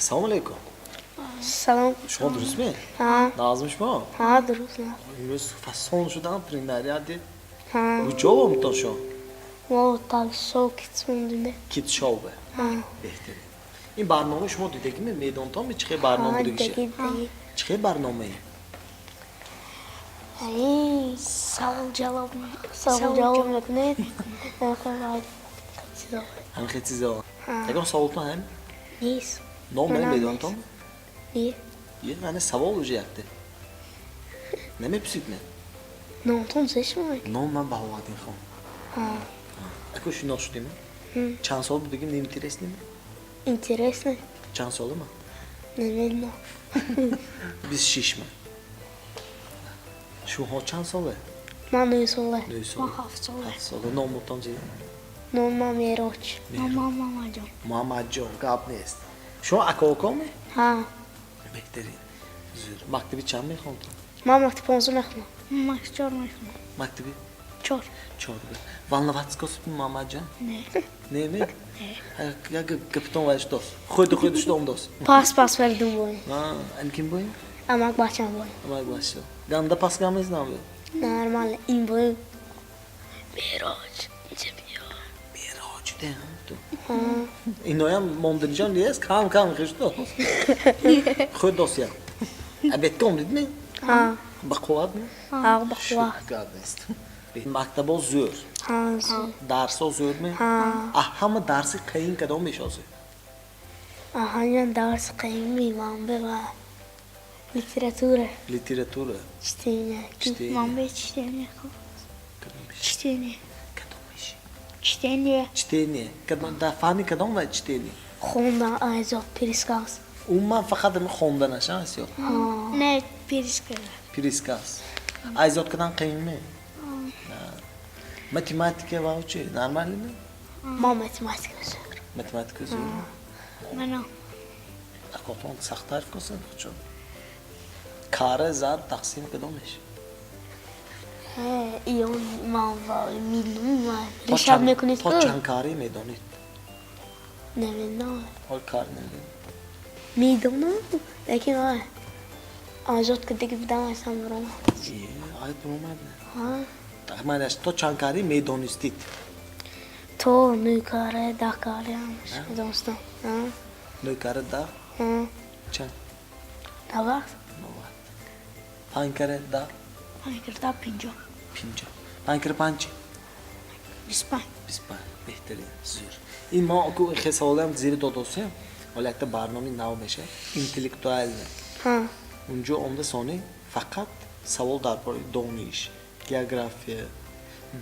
Ассалому алайкум. Салом. Шумо дурустме? Ҳа. Нағзми шумо? Ҳа, дуруст. Имрӯз фасон шудам, принаряди. Ҳа. Куҷо омтон шумо? Мо талшоу китс мондиме. Китшове. Ҳа. Беҳтарин. Ин барномаи шумо дидагиме? Медонтон чӣ хел барнома Ҳа, будагише? даги, даги. Чӣ хел барномае? Ай, Савол ҷавоб. Савол ҷавоб мекунед. Чизо. Ҳамин хел чизо. Ҳа. Ягон саволтон ҳам? Нест. Ном ман Манам медонтон? Не. Е, мана савол уже якте. Намепурсид ме? Номтон чӣ шумо? Ном ман Баҳоваддин хон. Ҳа. Ако шинос шудем? Чанд сол будагим, неинтересно ме? Интересно. Чанд сола ман? Намедонам. 26 ман. Шумоҳо чанд сола? Ман 9 сола. 9 Ман сола. 7 сола. 7 сола. Номутон чи? Номам Мероҷ. Номам Мамаҷон. Муҳаммадҷон, гап нест. Шумо ака-укоме? Ҳа. Беҳтарин. Зур. Мактаби чанд мехондам? Ман мактаби 15 мехонам. Ман чор мехонам. Мактаби Чор. чор. Волноваться косиб, Муҳаммадҷон? Не. Не, не? Як гапитон вайш дос. Худ худ шудом дос. Пас пас вердум боем. Ан ким боем? Амак бачам боем. Амак бача. Ганда пас гамез нам. Нормально. Ин боем. Мероҷ. Инҷа биё. Мероҷ де ту. Иноям монданҷон нест, кам кам хишто. Худ дос я. Абет ком дидми? Ҳа. Ба қувват ми? Ҳа, ба қувват. Гап нест. Мактабо зӯр. Ҳа, зӯр. Дарсо зӯр ми? Ҳа. А ҳама дарси қиин кадом мешози? Аҳанян дарси қиин манбе ва литература. Литература. Чтение. Чтение. Ман бе чтение. Кадом меши? Чтение. Кадом меши? Чтение. Чтение. Кадом да фани кадом ва чтение? Хондан айзод пересказ. Умуман фақат ҳамин хонданаш аст ё? Не, пересказ. Пересказ. Айзод кадан қиин ме? Математика ва чӣ? Нормально ме? Ман математика зӯр. Математика зӯр. Мана. Акотон сахт тариф кунсан чун. Кара зад тақсим кадом меши? Иён ман ва милум решаб мекунед То ку? чанд кари медонед? Намедонам. Ҳол кар намедонед. Медонам, лекин ай айзод кадаги будам, айсам буромад. Е, ай буромад. Ҳа. Манаш то чанд кари медонистид? То нӯ каре, 10 каре ҳамаш медонистам. Ҳа. Нӯ кара 10? Ҳа. Чанд? 90. 90. Панҷ каре 10? Панҷ карда 50. 50. Панҷ каре панҷ чи? 25. 25. Беҳтарин. Зӯр. Ин мо ку хе саволам зири додосем. Ҳоло якта барномаи нав мешавад. Интеллектуальный. Ҳа. Унҷо омда сони фақат савол дар бораи дониш, география,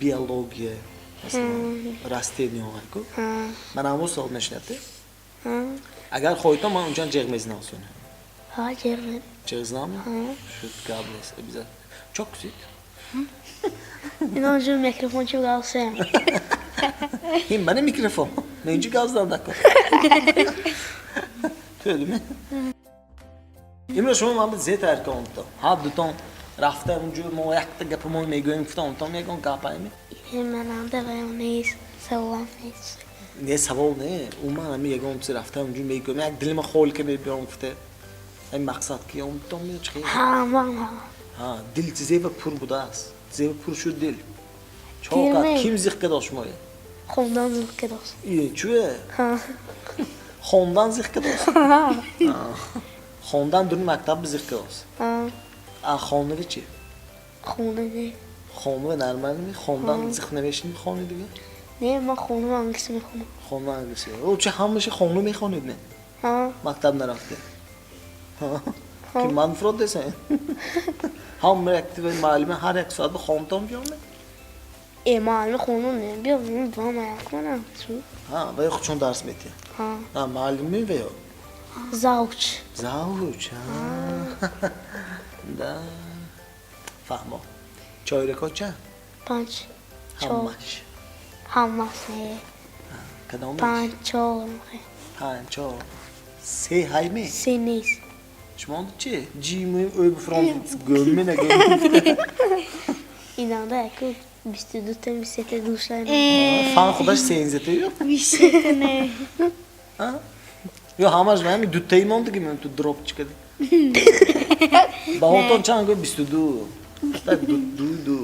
биология, масалан, растениҳо ку. Ҳа. Ман ҳамон савол мешунавед? Ҳа. Агар хоҳитон, ман унҷа ҷеғ мезанам сони. Ҳа, ҷеғ мед. Ҷеғ занам? Шуд, гап нест. Обязательно. Чок кусид? Ино ҷо микрофон чӣ гавсем. Ин мана микрофон. Ман инҷо гап задам дакор. Тӯлиме? Имрӯз шумо ман зе тайёр кардам. Ҳар дутон рафта унҷо мо якта гапа мо мегӯем, гуфтам, онтон ягон гапайме? Мананда ваён нест, саволам нест. Не, савол не. Умуман ҳами ягон чиз рафта унҷо мегӯем, як дилма холӣ ка мебиём гуфта. Ҳамин мақсад ки онтон ме чӣ? Ҳа, ман ҳа. Ҳа, дил зева пур будааст. Зева пур шуд дил. Чокат Дилме? ким зиқ кадост шумоя? Хондан зиқ кадост. Е, чӯе? Ҳа. Хондан зиқ кадост? Хондан дури мактаб зиқ кадост. Ҳа. А хонаве чӣ? Хона не. Хонаве нормально ми? Хондан зиқ намешинӣ хони дига? Не, ман хона англисӣ мехонам. Хона англисӣ. О, чи ҳамаша хона мехонед не? Ҳа. Мактаб нарафте. Ки ман фурод десен? Ҳама як муаллима ҳар як соат ба хонтон биёме? Э, муаллими хона не, биё, ба ман кунам. Ҳа, ва ё худшон дарс метиҳанд. Ҳа. Ҳа, муаллими ва ё? Завуч. Завуч. Да. Фаҳмо. Чойрако чанд? Панҷ. Чор. Ҳамаш. Ҳамаш не. Кадомаш? Панҷ, чор. Панҷ, чор. Се ҳайме? Се нест. Шумо чӣ? Ҷимӯ ӯ бифрон гӯмме нагӯм. Инанда яку 22-та, 23-та душа. Фан худаш сензата ё? 23 не. А? Ё ҳамаш ҳами дутаи мондагӣ мен ту дропчика. Баҳотон чанд гӯ? 22. Так ду ду.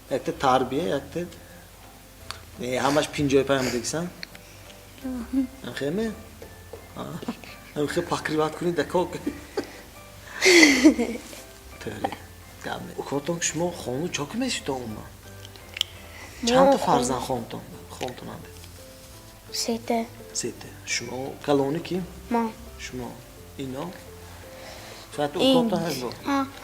Якта тарбия, якта. Не, ҳамаш 55 дигсан. Амхеме? Амхе покрывать кунӣ дако. Тӯри. Гап не. Укотон, шумо хону чо ки мешитон умуман? Чандта фарзанд хонтон? Хонтонанд? Сета. Сета. Шумо калони ки? Ман. Шумо. Ино? Шояд укотон ҳаст бо?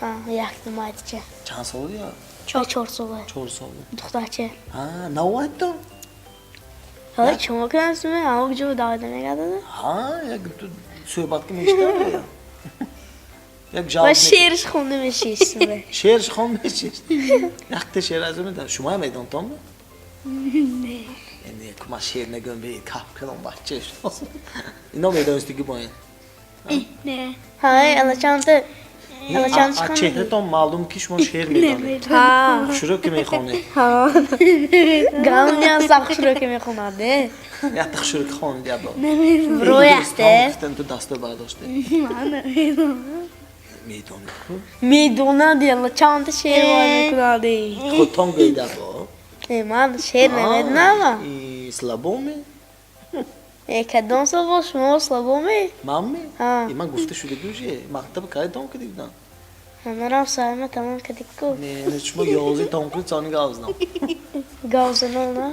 Ҳа, якта майдача. Чанд сола ё? 4 сола. 4 сола. Духтарча. Ҳа, навайто? Ҳа, чумо кунам, ҳама ҷо давида мегардад. Ҳа, як ту суҳбат ки мешитам. Як Ва ҷавоб. шеърш хонда мешист. Шеърш хон мешист. Якта шеър аз медам. Шумо медонтон? Не. Не, ма шеър нагӯям, бе каф кардам бача. Ино медонистиги бо ин. Не. Ҳа, ала чандта ала чанд. А чеҳратон маълум, ки шумо шеър медонед. Ҳа. Хушрӯ ки мехонед. Ҳа. Галниям сах хушрӯ ки мехонад, не? Якта хушрӯ ки хонед як бор. Бро, якта. Гуфтан ту дасто бардоште. Ман намедонам. Медонед ку? Медонад, ала чандта шеър вой мекунад. Худтон гӯед як бор. Не, ман шеър намедонам. И слабо ме? Э, кадом слабо? Шумо слабо ме? Ман ме? Ҳа. И ман гуфта шудагӣ уже. Мактаба кай том кардӣ будам? Манам сайма тамом кардику. Не, не, шумо 11 том кунед, сони гавзнам. Гавзанон, на?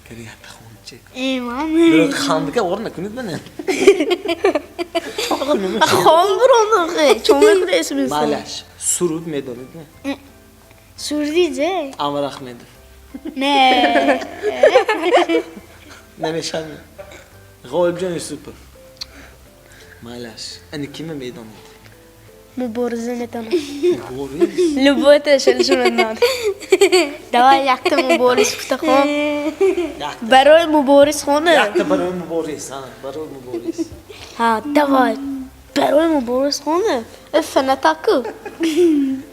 Кари якта хонед чек. Э, ман Бирок хандика ор накунед мана. Хон бурондохе. Чон мекунед смс? Малаш. Суруд медонед, не? Сурди зе? Анвар Ахмедов. Не. Намешавад. Ғолибҷон Юсупов. Малаш. Ани киме медонед? Мубориза метонам. Мубориз? Любой ташалишо медонад. Давай якта Мубориз гуфта хон. Якта. Барои Мубориз хона. Якта барои Мубориз, ҳа, барои Мубориз. Ҳа, давай. Барои Мубориз хона. Э, фанатаку.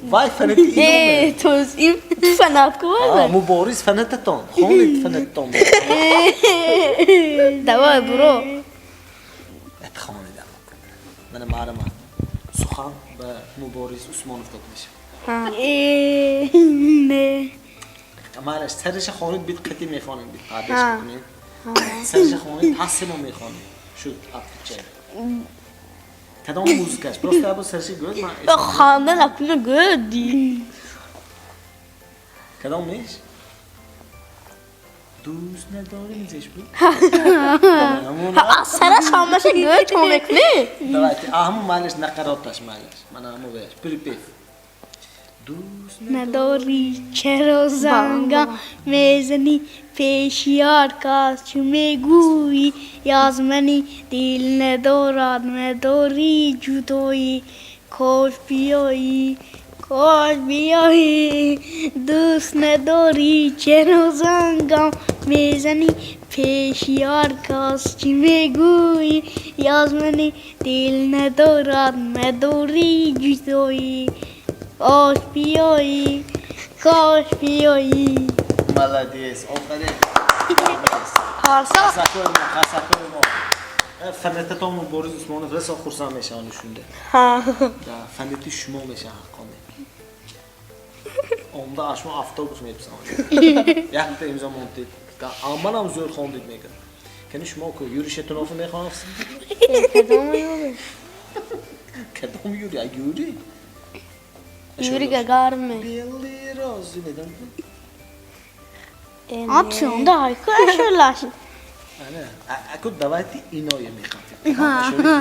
Вай фанати иноме. Э, то ин фанатку вай. Мубориз фанататон. Хонед фанататон. Давай, буро. Эт хонед аммо. Мана марама. Сухан ба Мубориз Усмонов дод мешавад. Ҳа. Э, не. Малаш, сараша хонед, бит қати мехонем, бит падеш Ҳа. кунем. Сараша хонед, ҳар мо мехонем. Шуд, отвечай. Кадом музыкаш? Просто або сараша гӯед, ман Ханда накуна, гӯди. Кадом меш? Дӯст надорем зеш буд? Ҳа, сараш ҳамаша гӯ, чо мекунӣ? Давайте, а ҳамун малаш нақароташ малаш. Мана ҳамун веш. Припев. Дӯст Надорӣ, чаро зангам мезанӣ? Пеши ҳар кас чӣ мегӯӣ? Аз мани дил надорад, надорӣ ҷудоӣ. Кош биёӣ, кош биёӣ. Дӯст надорӣ, чаро зангам мезанӣ? Пеши ҳар кас чӣ мегӯӣ? Аз мани дил надорад, надорӣ ҷудоӣ. Кош биёӣ, кош биёӣ. Молодец, офарин. Молодец. Ҳарса. Қасакои мо, қасакои мо. Фанататон Мубориз Усмонов расо хурсанд мешаванд шунда. Ҳа. Да, фанати шумо мешаванд ҳаққони. Омда аз шумо автобус меписанд. Якта имзо монтид. Амманам зӯр хондид мегӯяд. Кани шумо ку Юрий Шатунов мехонад? Кадом Юрий? Кадом Юрий? А Юрий? Юрий Гагарин ме? Белые розы медонед? Атсонда ҳайку ашулаш. Ана, аку давайте иное мехоҳем.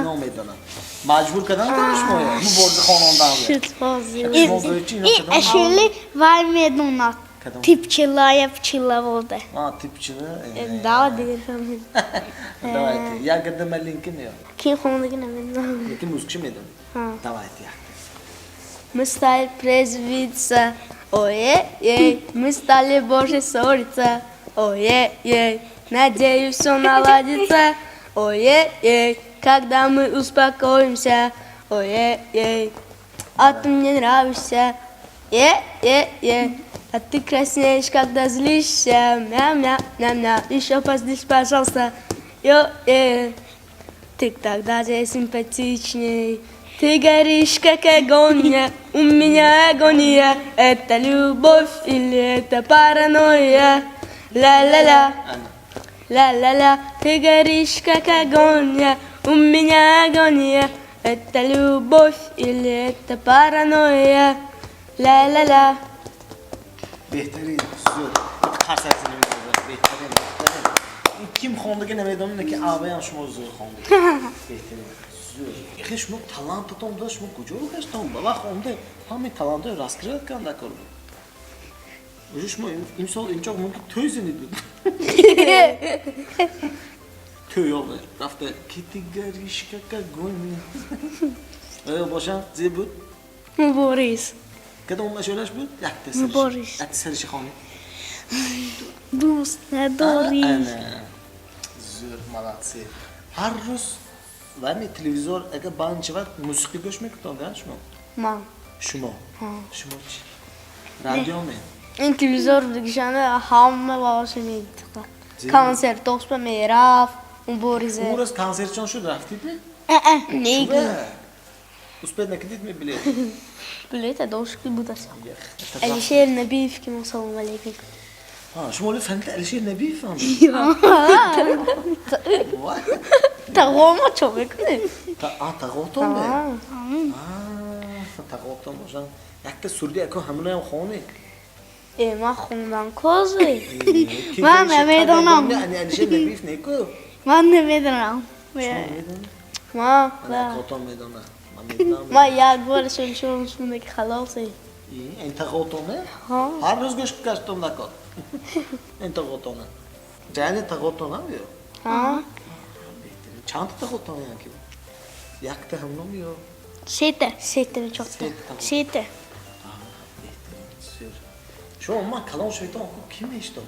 Ино медонам. Маҷбур кардан кунед шумо Мубориз хонондан. Шуд ҳозир. Шумо гӯед чи ино Ин кадом? ашули вай медонад. Кадом? Ты пчела, я пчеловода. А, ты пчела? Дава дигар фаҳмид. Давайте. Ягода малинка меёд. Ки хондагӣ намедонам. Яки музыка медонед? Ҳа. Давайте якта. Мы стали трезвиться, ой-ей, мы стали больше ссориться, ой-ей, надеюсь, все наладится, ой-ей, когда мы успокоимся, ой-ей, а ты мне нравишься, е-е-е, а ты краснеешь, когда злишься, мя-мя, мя-мя, еще позлись, пожалуйста, Йо, э. Ты тогда же симпатичней. Ты горишь, как огонь, у меня агония. Это любовь или это паранойя? Ля-ля-ля, ля-ля-ля. Ты горишь, как огонь, у меня агония. Это любовь или это паранойя? Ля-ля-ля. Беҳтарин, зӯр. Қарсак занем, беҳтарин, беҳтарин. Ким хондага намедонам, ки аваям шумо зӯр хондед. Беҳтарин, зӯр. Ихе, шумо талантатон буда, шумо куҷо гаштон? Ба вақт омда ҳамаи талантҳои раскрывать карда кор буд. Уже шумо имсол инҷо мумкин тӯй зинед буд. Тӯй овер рафта, ки ты горишь, как огонь. Оё бошам зе буд? Мубориз. Кадом ашӯлаш буд? Якта. Мубориз. Якта сариши хонед. Дӯст надорӣ. Ана, зӯр, молодцы. Ҳар рӯз вами телевизор агар банд шавад, мусиқӣ гӯш мекунед, да, шумо? Ман. Шумо, шумо чи, радио ме? Ин телевизор дигишанда ҳама баоша медиҳад. Консертош ба мерафт Муборизе. Он рӯз консертчон шуд, рафтид ме? Неги. Успеть накидид ме билет? Билета дошки будаса. Алишер Набиев ки мо салом алейкум. Шумо оли фаҳмида, Алишер Набиев фаҳмид? Тағомо чо мекунем? Тағотон бе? Тағотон бошам. Якта сурди ако ҳамонаям хонед. Э, ман хондам козе. Ман намедонам. Алишер Набиев неку? Ман намедонам. Ман акотон медонам. Ман медонам. Ман як бор шон шунда ки халосе. Ин тағотоне? Ҳар рӯз гӯш гаштон накод. Ин тағотоне. Ҷайни тағотона ё? Чандта тағотона ки? Якта ҳамном ё? Сета. Сета, чорта. Сета. Шумо ман калон шавитон кӣ мешитон?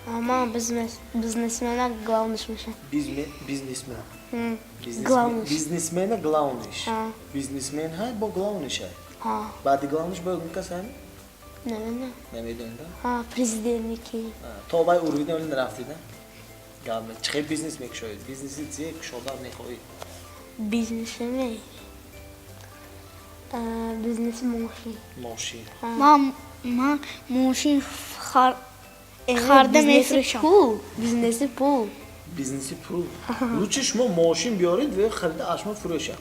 Ман бизнес, бизнесмена главный мешам. Бизнесмен. Главный. Бизнесмена главный ш. Бизнесмен ҳай бо главный ш ҳай. Баъди главный ш бо кас ҳай? Намедонам. Намедонед? Президент меки. То бай уровень оли нарафтида? Гап чӣ бизнес мекушоед? Бизнеси зе кушодан мехоҳед? Бизнеси ме? Бизнеси мошин. Мошин. Ман мошин харда мефурӯшам. Пул. Бизнеси пул. Бизнеси пул. Лучше шумо мошин биёред ва харида аз шумо фурӯшад.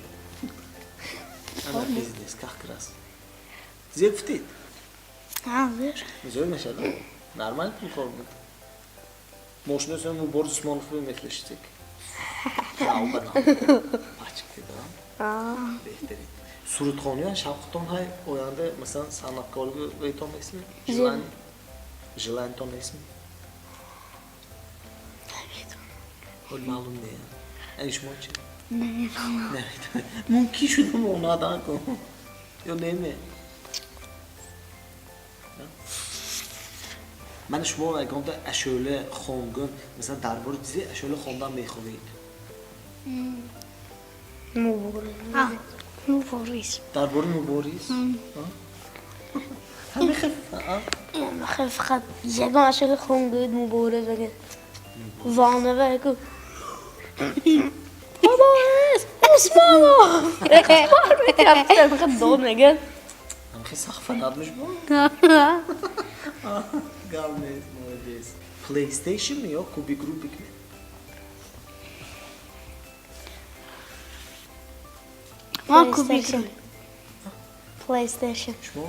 Ана бизнес как раз. Зе гуфтед? Зӯр. Зӯр мешавад. Нормал пул кор буд. Мошино Мубориз Усмонов мефурӯшед. Пачка. Беҳтарин. Сурудхониан шавқатон ҳай, оянда масалан санъаткорӣ вайтон нестми? Желание? Желание тон нестми? Ҳол маълум не. Ани шумо чи? Намедонам. Мумкин шуда монадан кун. Ё неме? Мана шумо ягонта ашӯла хонгун, масалан, дар бораи чизе ашӯла хондан мехоҳед? Мубориз. Мубориз. Дар бораи Мубориз? Ҳамихел? Фақат ягон ашӯла хонгӯед, Мубориз агар. Вонава яку. Мубориз! Усмонов! Фақат дод мегӯяд. Ҳамихел сахт фанат мешбо? Гап нест, молодец. PlayStation ё кубик Рубик ме? Ман кубик. PlayStation. Шумо?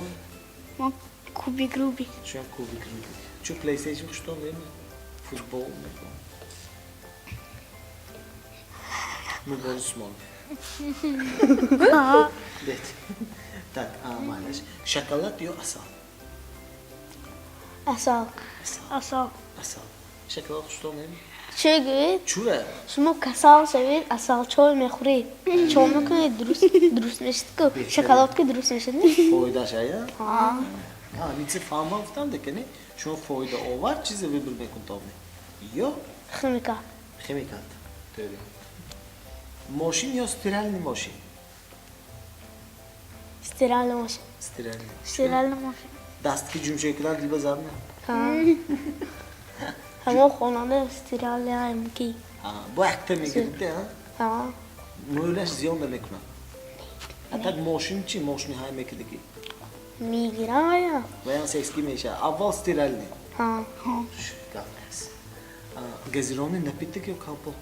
Ман кубик Рубик. Шумо кубик Рубик. Чу PlayStation хуштон неме? Футбол мекун. Мубориз Усмонов. Бет. Так, майлаш. Шоколад ё асал? Асал. Асал. Асал. Шоколад хуштон неме? Чӣ гӯед? Чура? Шумо касал шавед, асал чой мехӯред. Чой мекунед, дуруст дуруст мешид ку. Шоколад ки дуруст мешид, не? Фоидааш ая? Ҳа, миси фаҳмам гуфтам деке, не? Шумо фоидаовар чизе выбор мекунед ё? Химикат. Химикат. Тӯри. Мошин ё стиральный мошин? Стиральный мошин. Стиральный. Стиральный мошин. Дастки ҷумшой кунад дилба зад не? Ҳамон хонанда стиральный ки. Бо якта мегирид, а? Ҳа. Мӯйлаш зиён намекунад. А так мошин чи, мошини ҳай мекардагӣ? Мегирам ая. Ваян секски мешавад. Аввал стиральный. Ҳа. Гап нест. Газированный напиток ё компот?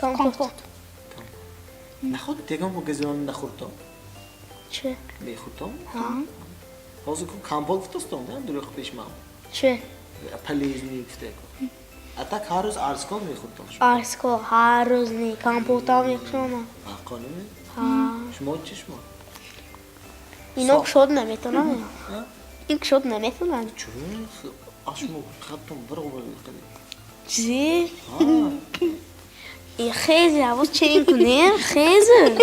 Компот. Наход тегон бо газированный нахӯртон? Че? Мехӯртон? Ҳозир ку компот гуфтостон, да, дурӯғ пеш ман. Че? Полезный гуфте ку. А так ҳар рӯз арзкол мехӯртон шумо? Арскол ҳар рӯз не, компотам мехӯрам. Ҳаққонӣ? Ҳа. Шумо чи шумо? Ино кушод наметонам. А? Ин кушод наметонам. Чун аз шумо қадтон бір қадим. Чизи? И хези, авоз чен кунем, хези.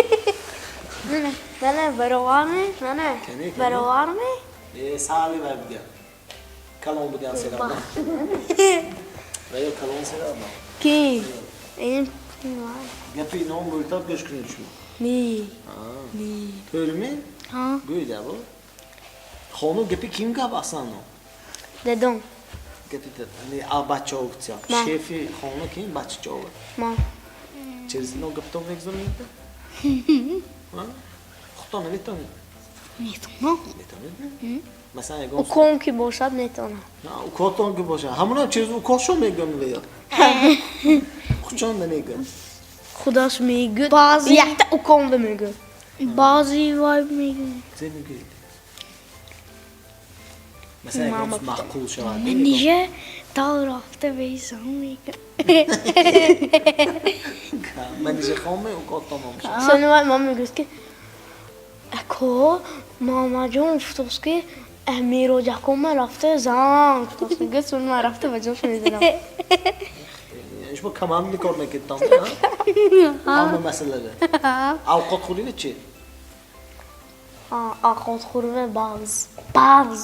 Не, не, баровар ме, не, Кане, кане. баровар ме. Э, сали вай будян. Калон будян серабда. Ва ё калон серабда. Ки? Ин Гапи ино мӯлтаб гӯш кунед шумо. ни. Тӯрми? Ҳа. Гӯйда бо. Хонум гапи ким гап аслан? Дедом, Гапи не, а бачаҳо гуфтям. Ман. Шефи хона ким бачаҳо? Ман. Через ино гаптон мегузоред? Худтон наметонед? Метавонам. Метавонед? Масалан ягон Уком ки бошад метавонам. Укотон ки бошад. Ҳамонам через укошо мегӯям ё. Худшон намегӯям. Худаш мегӯяд. Баъзе- Якта уком мегӯяд. Баъзе вай мегӯям. Зе мегӯед? Масалан ягон Мама маъқул шавад. Ниже дал рафта бейсам мегӯям. Менеҷер хоме укотон мешавад. Сони вай ман мегӯяд ки ако мамаҷон гуфтост ки мироҷакома рафта зан гуфтост. Мегӯяд сони ман рафта ба ҷош мезанам. Шумо командни кор мекунед, ҳама масъалада. Авқот хӯрӣ чи? Авқот хӯрӣ баъз. Баъз.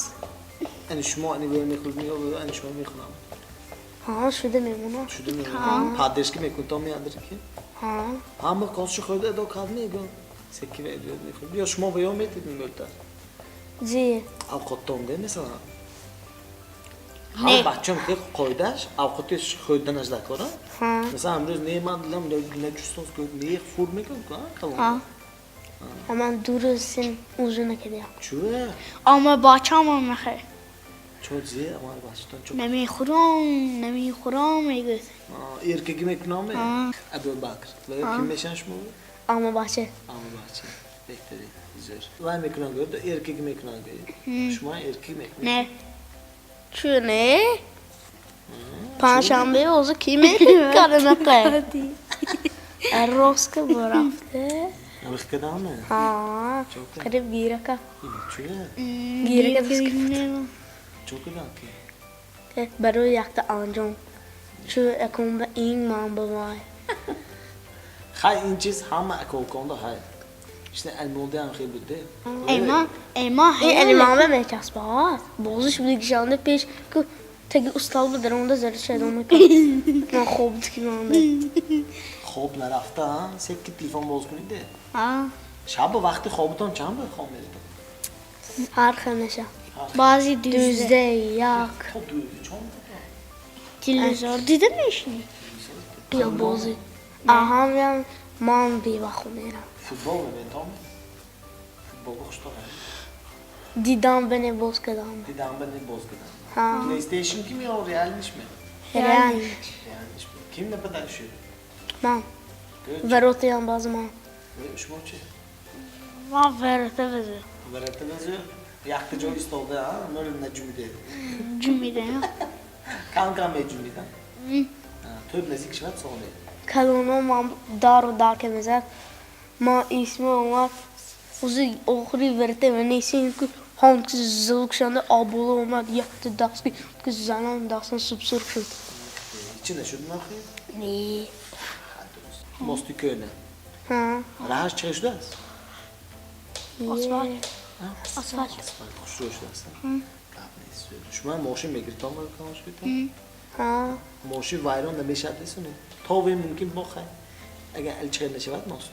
Ани шумо ани вой мехӯред ё ани шумо мехӯрам? Ҳа, шуда мемонад. Шуда мемонад. Поддержка мекунед то меандр ки? Ҳа. Ҳама косши хӯрда адо кард мегӯ. Секи ва эдиёд мехӯрд. Ё шумо ва ё метед мӯлта? Зи. Авқоттон де масалан. Ҳама бачаам ки қоидаш авқоти хӯрданаш дакора. Ҳа. Масалан имрӯз не ман дилам наҷустон не фур мекунам ку калон. Ҳа. Ман 2 рӯз син ужин накардам. Чӯ? Ама бачаам мехӯрад. Чо зе амар бачатон чо? Намехӯрам, намехӯрам мегӯяд. Эркаги мекунам? Абубакр. Ва ё ким мешан шумо? Ама бача. Ама бача. Беҳтарин. Зӯр. Вай мекунам гӯяд, эркаги мекунам гӯяд. Шумо эркаги мекунед? Не. Чӯ не? Панҷшанбе ҳозир ки мекарда нақай? Рост ки бурафта. Рих кардам? Ҳа. Чо кард? Қариб гирака. Чӯ? Гирака. Чо кардам ки? Барои якта анҷом. Чӯ акун ба ин ман ба вай. Хай ин чиз ҳама акоконда ҳай. Ишне алмонда ҳам хел буд де. Эма, эма. Ин алимама мечаспад. Бозиш буди гишанда пеш ку таги устал ба даронда зара шайдон мекард. Ман хоб буд ки ман. Хоб нарафта, ҳа? Секи телефон боз кунед де. Ҳа. Шаб вақти хобатон чанд буд хоб меридед? Ҳар хел меша. Баъзе 12. 12, 1. То 12 чон? Телевизор дида мешинӣ? Ё бозӣ. Аҳамям ман бевақт мерам. Футбол мебинед? Футболро хуш доред? Дидам ба не боз кардам. Дидам ба не боз кардам. Ҳа. PlayStation ким ё реалниш ме? Реалниш. Реалниш ме. Ким нападар шуд? Ман. Воротаям баъз ман. Шумо чи? Ман ворота бизӯ. Ворота бизӯ. Якта ҷо истода, ҳа? Нол наҷумиде. Ҷумида. Кам кам меҷумида. Тӯб наздик шавад соне. Калоно ман дару дар ке мезад. Ман исми омад. Ӯзи охири ворота менесин ку ҳам ки звук шанда обола омад якта даст ки занам дастам субсурх шуд. Чӣ нашуд нахи? Не. Мости кӯна. Ҳа. Раҳаш чӣ шудааст? Асфалт. Асфалт. Асфалт хушрӯ шудааст. Гап нест. Шумо мошин мегиред то калон шудед? Ҳа. Мошин вайрон намешавад несуне. То ве мумкин бохай. Агар алчиқер нашавад мост.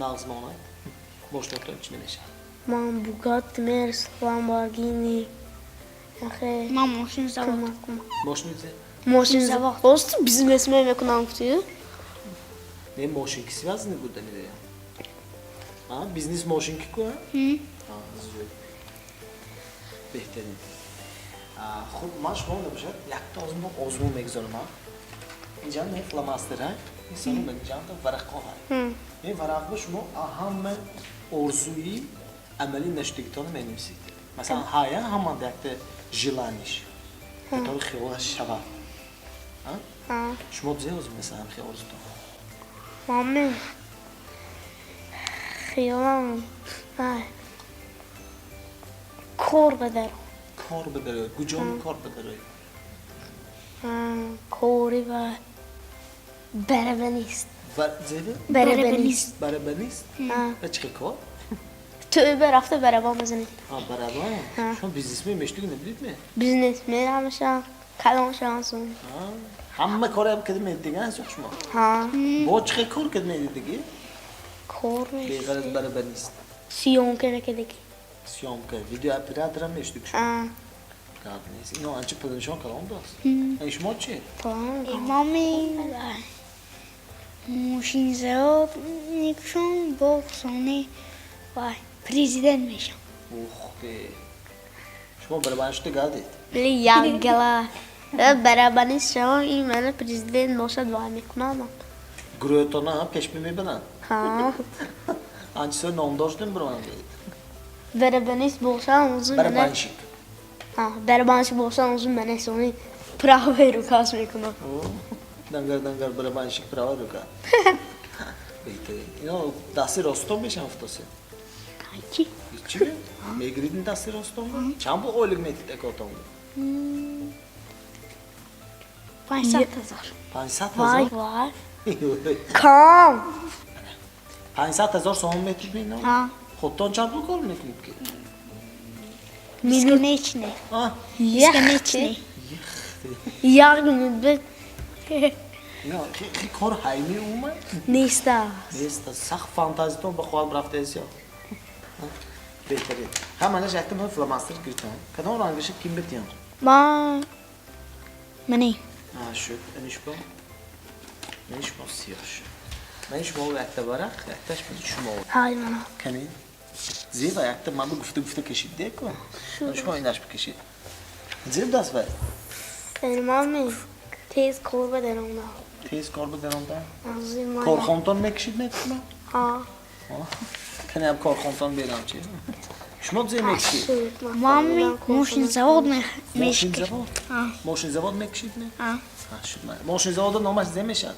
Нағз монад. Мошинотон чӣ намешавад? Ман Бугатти, Мерс, Ламборгини. Ахе. Ман мошин завод. Кумак кумак. Мошини Мошин Завод. Ост бизнесмен мекунам гуфти? Не, мошинки связаны буд амида. А, бизнес мошинки ку, а? А, зӯр. Беҳтарин. А, хуб, ман шумо набошад, якта озмун озмун мегузорам, а? Инҷа не фломастер, а? Ин инҷа варақҳо ҳай. Ин варақҳо шумо ҳама орзуи амалӣ нашудагитонро менависед. Масалан, ҳая ҳаманда якта желание ш. Ба таври хиёлаш шавад. А? А. Шумо зе озмун масалан хел орзутон? Мами. Хиёлам. Ай. Кор бадарам. Кор бадароед. Куҷо кор бадароед? Кори ба барабанист. Зеби? Барабанист. Барабанист? А. Ва чӣ кор? Тӯба рафта барабан бизанед. А, барабан? Шумо бизнесмен мешудӣ набудед ме? Бизнесмен ҳамашам. Калон шавам. Ҳама кореам када медидига ҳаст шумо? Ҳа. Бо чӣ кор када медидиги? Кор Беғараз барабанист. Съёмка мекардагӣ. Съёмка, видеооператорам мешудӣ шумо? А. Гап нест. Ино анча пулнишон калон даст. Ин шумо чӣ? План. Мами мошинзавод мекушам, бо сони вай президент мешам. Ух ты. Шумо барабан шуда гардед. Ли ягала. Барабанист шавам, ин мана президент бошад вай мекунам. Гурӯҳтона пешбин мебинанд. Ҳа. Анча со номдор шудем барабан. Барабанист бошам, узун мана. Барабанщик. Ҳа, барабанщик бошам, узун мана сони правой рука ш мекунам. Дангар дангар барабанщик правая рука. Беҳтарин. Ино дасти ростон мешам футосе. Чӣ? Чӣ? Мегиридин дасти ростон? Чанд бо ойлик метид акотон? 500 ҳазор. 500 Вай, ҳазор? вай. Кам. 500 ҳазор сомон метид мино? Ҳа. Худтон чанд пул кор мекунед ки? Бесконечный. А? Бесконечный. Як минут бе Ино хи кор ҳайми умуман? неста. Нест. Сахт фантазитон ба хоҳад рафтаес ё? Беҳтарин. Ҳа, манаш якта ман фломастер гирифтам. Кадом рангиша ким битиям? Ма мани. А, шуд. Ани шумо? Мани шумо сиёҳ шуд. Мани шумо якта варақ, якташ мани шумо. Ҳай мана. Кани? Зеба якта ман бу гуфта гуфта кашид деку. Шумо инаш бикашид. Зеб даст вай. Эн мами тез кор бадаромда. Тез кор бадаромда? Азим ман. Корхонтон мекашид метуна? Ҳа. Кани ҳам корхонтон берам чи? Шумо зе мекашид? Мами мошинзавод мешкаш. Мошинзавод? Мошинзавод мекашид не? А. Шуд. Мошинзавода номаш зе мешад?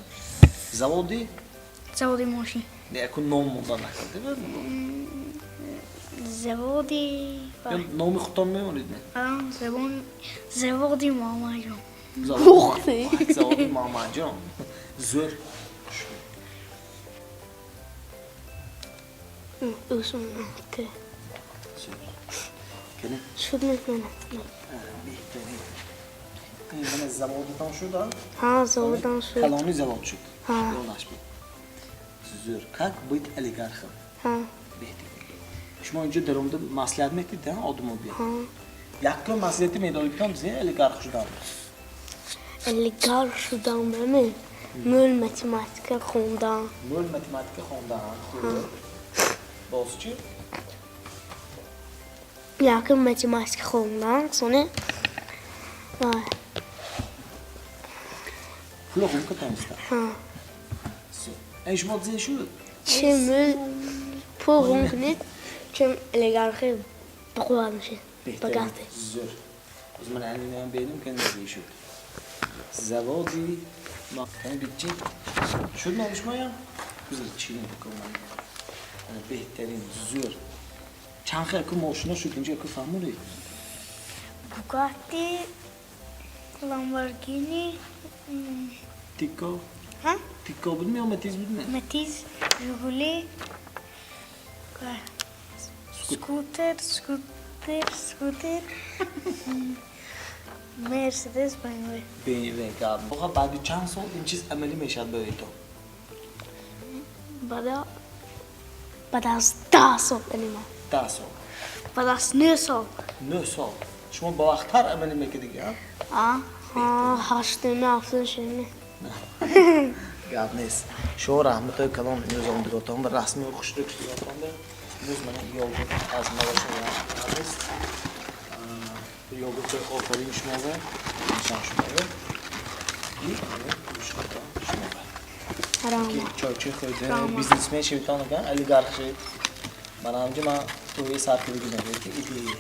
Заводи? Заводи мошин. Не, яку ном монда накард. Заводи Номи худтон мемонед не? А, заводи Муҳаммадҷон. Заводи Муҳаммадҷон. Зӯр. Усун. Те. Зӯр. Кани? Шуд мекунам. Беҳтарин. Ин мана заводитон шуд, а? Ҳа, заводам шуд. Калони завод шуд. Ҳа. Ёнаш буд. Зӯр. Как быть олигархом? Ҳа. Беҳтарин. Шумо инҷо даромада маслиҳат метидед, а, одамо биё? Ҳа. Якум маслиҳати медодитон зе олигарх шудан. Олигарх шудан мами. Мӯл математика хондан. Мӯл математика хондан. Хуб. Боз чӣ? Якум математика хондан, сони вай. Пула хуб катонистан. Ҳа. Эй, шумо зе шуд? Чи мӯл пул ғун кунед, чем олигархи бақувват мешед. Богатый. Зӯр. Боз ман алинаам бинам ки зе шуд. Заводи ма кани бичи? Шуд ман шумоям? Гузар чӣ бикунам? Беҳтарин, зӯр. Чанд хел ку мошино шуд инҷо ку фаҳмонед? Бугатти, Ламборгини, Тико? Ҳа? Тико буд ё Матиз буд ме? Матиз, Жигули, скутер, скутер, скутер, Мерседес, БМВ. БМВ гап. Оға баъди чанд сол ин чиз амалӣ мешавад барои то? Баъд аз 10 сол анима. 10 сол. Баъд аз 9 сол. 9 сол. Шумо бавақттар амалӣ мекардиги, а? А. Ҳаштуми, ҳафтум, шуми. Гап нест. Шумо раҳматои калон, имрӯз омадиготон ба расми хушрӯ кушдиготон. Имрӯз мана йогурт аз молочный. Йогуртои офарин шумова, инсон шумова и шумова. Раҳмат. Чойчой хӯрда бизнесмен шевитон акан, олигарх шед. Мана ҳамҷа ман тӯи саркардагӣ мегӯяд ки идея.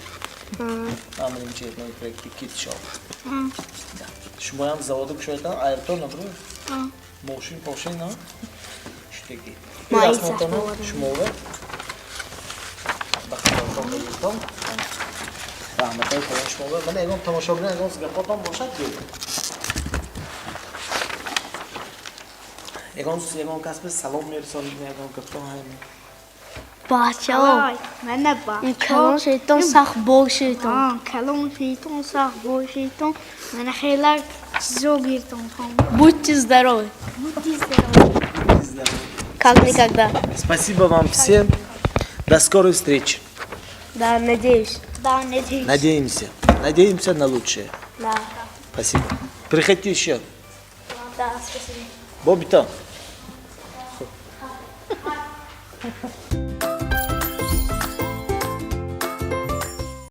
Ман меним проекти Кит Шоп. Шумоям завода кушоятан, аэропорт набур? Мошин пошин на? Шудагӣ. Расмотона шумова. Ба хабартон бигиртон. Раҳматои калон шумова. Мана ягон тамошобин, ягон гапотон бошад ё? Ягон кас ба салом мерасонид, ягон гаптон ҳами? Бачао. Мана бачао. Калон шайтон, сахт бой шайтон. Калон шайтон, сахт бой шайтон. Мана хеле чизо гиртон. Будьте здоровы. Будьте здоровы. Как никогда. Спасибо вам всем. До скорой встречи. Да, надеюсь. Да, надеюсь. Надеемся. Надеемся на лучшее. Да. Спасибо. Приходите еще. Да, спасибо. Бобита.